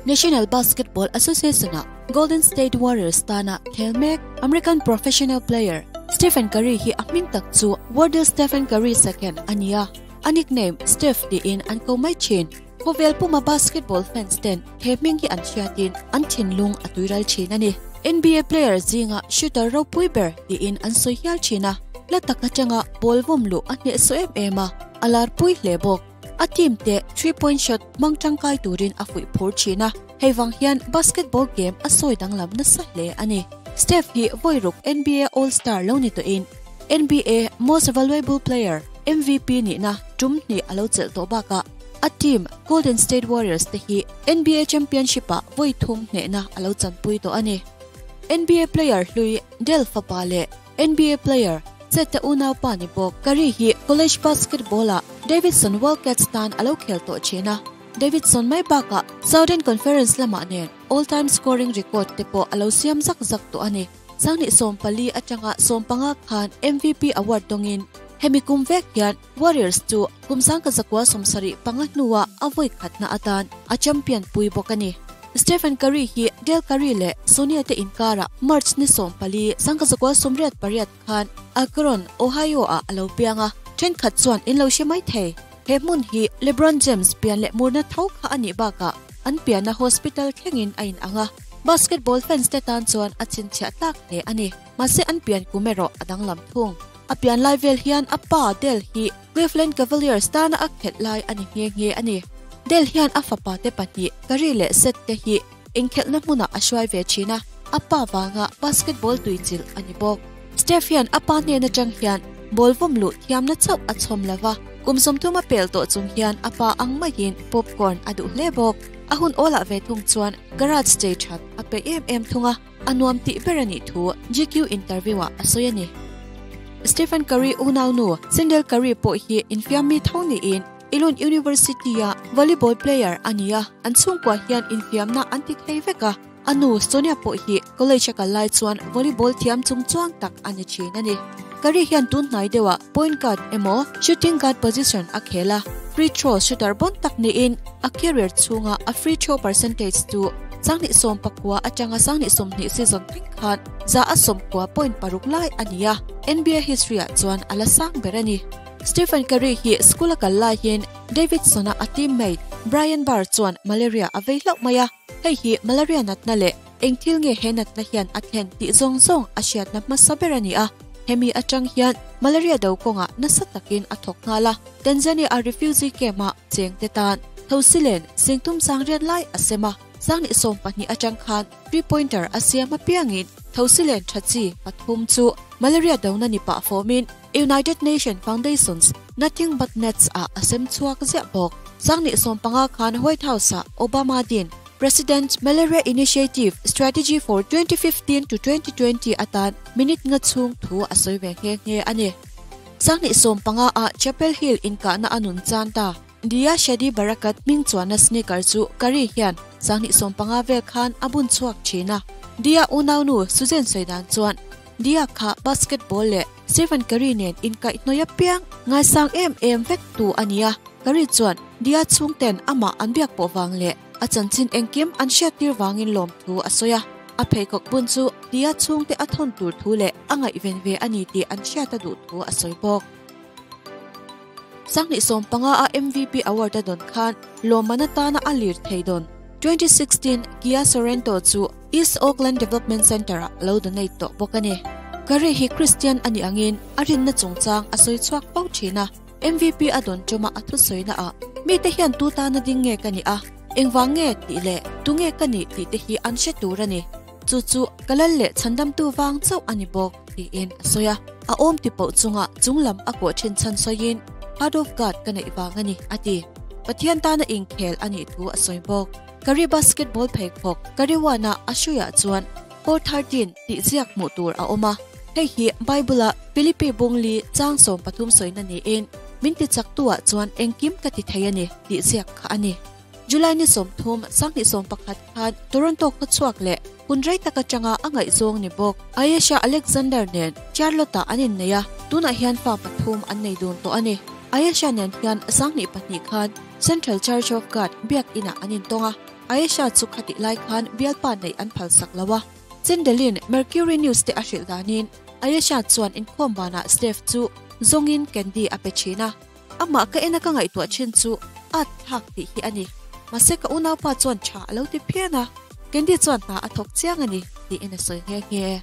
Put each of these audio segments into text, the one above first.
National Basketball Association-a Golden State Warriors tana khel mek American professional player Stephen Curry hi a hming tak chu Wardell Stephen Curry Second a ni a, a nickname Steph tiin an ko mai thin. Khawvel puma basketball fans ten he hming hi an hriatin an thinlung a tuiral thin a ni. NBA player zinga shooter ropui ber tiin an sawi hial thin a, hla tak atanga ball vawm luh a hnehsawh em em a, a larpui hle bawk. A team te three point shot hmang tangkai turin a fuih phur thin a, hei vang hian basketball game a sawi danglam nasa hle a ni. Steph hi vawi ruk NBA All Star lo ni tawhin NBA Most Valuable Player, MVP, nihna tum hnih a lo chelh tawh bakah a team Golden State Warriors te hi NBA Championship ah vawi thum hnehna a lo chanpui tawh a ni. NBA player hlui Dell fapa leh NBA player Chet-a unaupa ni bawk. Curry hi college basketball-ah Davidson Wildcats tan a lo khel tawh thin a, Davidson mai bakah Southern Conference lamah nen all-time scoring record te pawh a lo siam zak zak tawh a ni. Sanghnih 14 atanga 15 khan MVP award dawngin hemi kum vek hian Warriors chu kum 1975 hnuah a vawi khatna atan a champion pui bawk a ni. Stephen Curry hi Dell Curry leh Sonia te inkarah March ni 14, 1988 khan Akron, Ohio-ah a lo piang a, thenkhat chuan in lo hre mai thei. He hmun hi LeBron James pian leh murna tho kha a nih bakah an pianna hospital thlengin a inang a, basketball fans te tan chuan a chhinchhiah tlak hle a ni. Mahse an pian kum erawh a danglam thung. A pian lai vel hian a pa Dell hi Cleveland Cavaliers tana a khelh lai a ni nghe nghe a ni. Dell hian a fapa te pahnih Curry leh Seth te hi inkhelhna hmunah a hruai ve thin a, a pa vanga basketball tuichilh a ni bawk. Steph hian a pa hnen atang hian ball vawm luh thiamna chauh a chhawm lo va, kum 30 a pel tawh chung hian a pa ang maiin popcorn a duh hle bawk. A hun awlah ve thung chuan garage chei that a peih em em thung a. A nuam tih ber a nih thu GQ interview-ah a sawi a ni. Stephen Curry unaunu Sindel Curry pawh hi infiammi tho niin Elon University-a volleyball player a ni a, an chhungkua hian infiamna an ti thei vek a. A nu Sonia pawh hi college a kal lai chuan volleyball thiam chungchuang tak a ni thin a ni. Curry hian tun hnai deuhah point guard emaw shooting guard position a khel a, free throw shooter bon tak niin a career chhunga a free throw percentage chu 2019 atanga 2020 season thleng khan 110.6 lai a ni a, NBA history-ah chuan a la sang ber a ni. Stephen Curry hi school a kal laiin Davidson-a a teammate Brian Barr chuan malaria a vei hlauh mai a, hei hi malaria natna leh eng thil nge he natna hian a thlen tih zawng zawng a hriatna hmasa ber a ni a, hemi atang hian malaria do kawngah nasa takin a thawk nghal a, Tanzania-a refugee camp-ah chengte tan Thosilen singtum sang riat lai a sem a, 2012 atang khan three pointer a siam apiangin Thosilen tha chi pathum chu malaria dona ni pah fawmin United Nation Foundation's Nothing But Nets ah a sem chhuak ziah bawk. 2015 khan White House ah Obama din President Malaria Initiative Strategy for 2015 to 2020 atan minute nga chhung thu a sawi ve nghe nghe a ni. 2015 ah Chapel Hill inkahna a nun chan ta. Dia Shadi Barakat hming chuanna sneaker chu Curry hian 2015 vel khan a bun chhuak thin a. Dia unaunu Suzen sawi dan chuan Dia kha basketball leh Stephen Curry nen inkaihhnawih apiang ngaisang em em vek tu a ni a. Curry chuan Dia chhungten amah an biak pawh vang leh a chanchin engkim an hriattir vangin lawmthu a sawi a. A pheikhawk bun chu Dia chhungte a thawn tur thu leh a ngaihven ve a ni tih an hriat a duh thu a sawi bawk. 2015 a MVP award a dawn khan lawmman atana a lir thei dawn. 2016 Kia Sorento chu East Auckland Development Centre-ah a lo donate tawh bawk a ni. Curry hi Christian a nih angin a rinna chungchang a sawi chhuak fo thin a, MVP a dawn tuma a thusawina ah mite hian tu tana ding nge ka nih a, engvang nge tih leh tu nge ka nih tih te hi an hre tur a ni. Chu chu ka lal leh chhandamtu vang chauh a ni bawk, tiin a sawi a. A awm ti poh chunga chunglam a kawh thin chhan sawiin, Heart of God ka neih vang a ni, a ti. Pathian tana inkhel a nih thu a sawi bawk. Curry basketball pheikhawk Curry-one-a a hruiah chuan 413 tih ziak hmuh tur a awm a. Hei hi Bible-a Philippi bungli chang 13 sawina niin, Min tichaktu-ah chuan engkim ka ti thei a ni, tih ziak kha a ni. July ni 30, 2011 khan Toronto khawchhuak leh hun rei tak atanga a ngaihzawng ni bawk Ayesha Alexander nen Charlotte-ah an innei a, tunah hian fa pathum an nei dun tawh a ni. Ayesha nen hian 2002 khan Central Church of God biakinah an intawng a. Ayesha chu khatih lai khan bialpa neih an phalsak lo a. Chendelin Mercury News te a hrilh danin Ayesha chuan inkhawm banah Steph chu zawngin candy a pe thin a. Amah ka ena ka ngaihtuah thin chu at thlak tih hi a ni. Mahse ka unaupa chuan tha a lo ti phian a, Candy chuan hna a thawk chiang a ni tiin a sawi nghe nghe.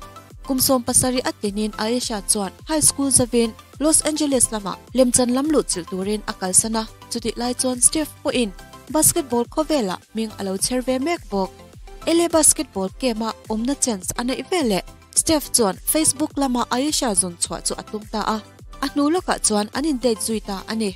Kum 17 a tlinin Ayesha chuan high school zavin Los Angeles lamah lemchan lam luh chilh turin a kalsan a, chutih lai chuan Steph pawhin basketball khawvelah hming a lo chher ve mek bawk. LA basketball game-a awmna chance a neih veleh Steph chuan Facebook lama Ayesha zawn chhuah chu a tum ta a, a hnu lawkah chuan an in date zui ta a ni.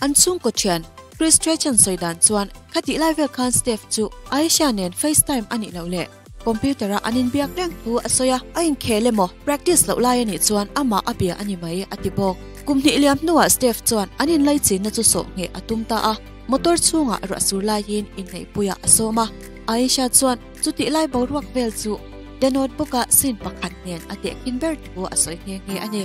An chhungkaw thian Chris Strachan sawi dan chuan khatih lai vel khan Steph chu Ayesha nen FaceTime a nih loh leh computer-a an inbiak reng thu a sawi a, a inkhel emaw practice loh lai a nih chuan amah a bia a ni mai a ti bawk. Kum hnih liam hnuah Steph chuan an inlaichinna chu sawh ngheh a tum ta a, motor chhungah ruah sur laiin inneihpuiah a sawm a, Ayesha chuan Chutih lai boruak vel chu The Notebook-a scene pakhat nen a tehkhin ber thu a sawi nghe nghe a ni.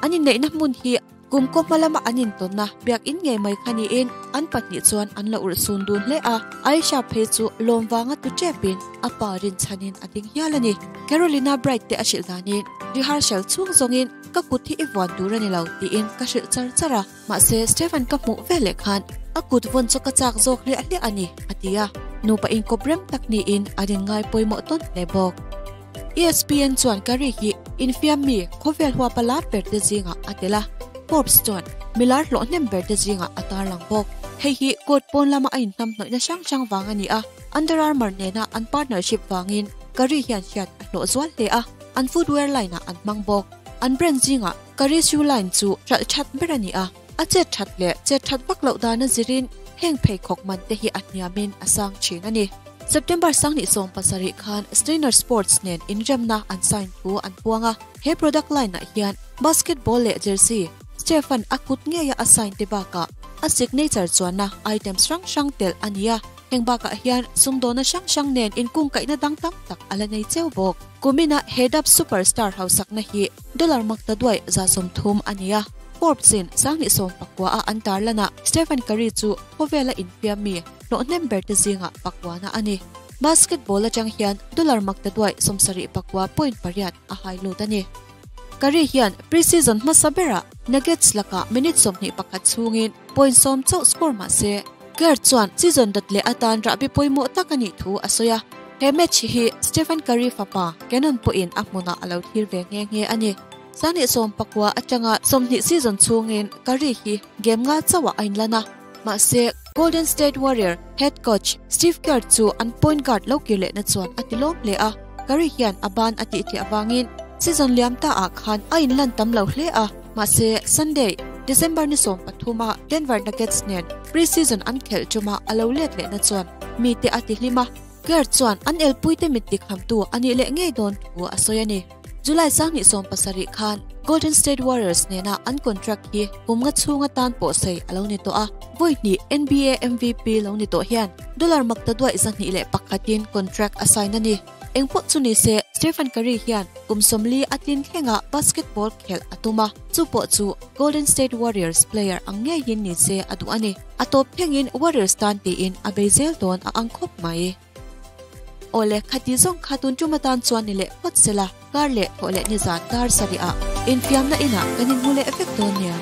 An inneihna hmun hi kum kaw hma lama an intawnna biakinn ngei mai kha niin an pahnih chuan an la urh sun dun hle a, Aisha phei chu lawm vanga tu tepin a pa rinchhanin a ding hial a ni. Carolina Bright te a hrilh danin rehearsal chhung zawngin ka kut hi i vuan tur a ni lo tiin ka hrilh char char a. Mahse, Stephen ka hmuh veleh khan a kut vawn chu ka chak zawk hliah hliah a ni, a ti a. Nupa inkawp rem tak niin an inngai pawimawh tawn hle bawk. ESPN chuan Curry hi infiam mi khawvel huapa lar ber te zingah a tel a, Forbes chuan mi lar hlawh hnem ber te zingah a tarlang bawk. Hei hi court pawn lama a inhnamhnawihna hrang hrang vang a ni a, Under Armour nena an partnership vangin Curry hian hriat a hlawh zual hle a, an footwear line-ah an hmang bawk. An brand zingah Curry shoe line chu hralh that ber a ni a, a chet that leh chet that vak loh dana zirin heng pheikhawk man te hi a hniamin a sang thin a ni. September 2017 khan Steiner Sports nen inremna an sign thu an puang a, he product line ah hian basketball leh jersey Stephen a kut ngeia a sign te bakah a signature chuanna items hrang hrang telh a ni a, heng bakah hian sumdawna hrang hrang nen inkungkaihna dang tam tak a la nei cheu bawk. Kumina he dap superstar hausakna hi dollar makta duai 30% a ni a, Forbes-in 2019 a an tarlanah Stephen Curry chu khawvela infiam mi hlawh hnem ber te zingah pakuana a ni. Basketball atang hian dollar makta duai 79.8 a hai lut a ni. Curry hian pre-season hmasa berah Nuggets lakah minute 21 chhungin point 10 chauh score mah se, Kerr chuan season dawt leh atan rahbi pawimawh tak a nih thu a sawi a. He match hi Stephen Curry fapa Kenon pawhin a hmunah a lo thlir ve nghe nghe a ni. 2019 atanga 20 season chhungin Curry hi game nga chauhah a inlan a. Mahse, Golden State Warrior head coach Steve Kerr chu an point guard lo kir lehna chuan a ti lawm hle a. Curry hian a ban a tih theih avangin season liam ta ah khan a inlan tam lo hle a. Mahse, Sunday, December ni 13 a Denver Nuggets nen pre-season an khelh ṭuma a lo let lehna chuan mite a ti hlim a. Kerr chuan an elpuite mit tikhamtu a nih leh ngei dawn thu a sawi a ni. July 2017 khan Golden State Warriors nena an contract hi kum nga chhung atan pawh sei a lo ni tawh a, vawi hnih NBA MVP lo ni tawh hian dollar makta duaih 201 in contract a sign a ni. Engpawh chu ni se, Stephen Curry hian kum 40 a tlin thlenga basketball khelh a tum a, chu pawh chu Golden State Warriors player ang ngeiin ni se a duh a ni. A tawp thlengin Warriors tan tiin a bei zel dawn a ang khawp mai. Awle, khati zawng kha tun tum atan chuan ni leh phawt sela, kar leh thawh leh nizan kar sarih ah infiamna inah kan inhmu leh vek dawn nia.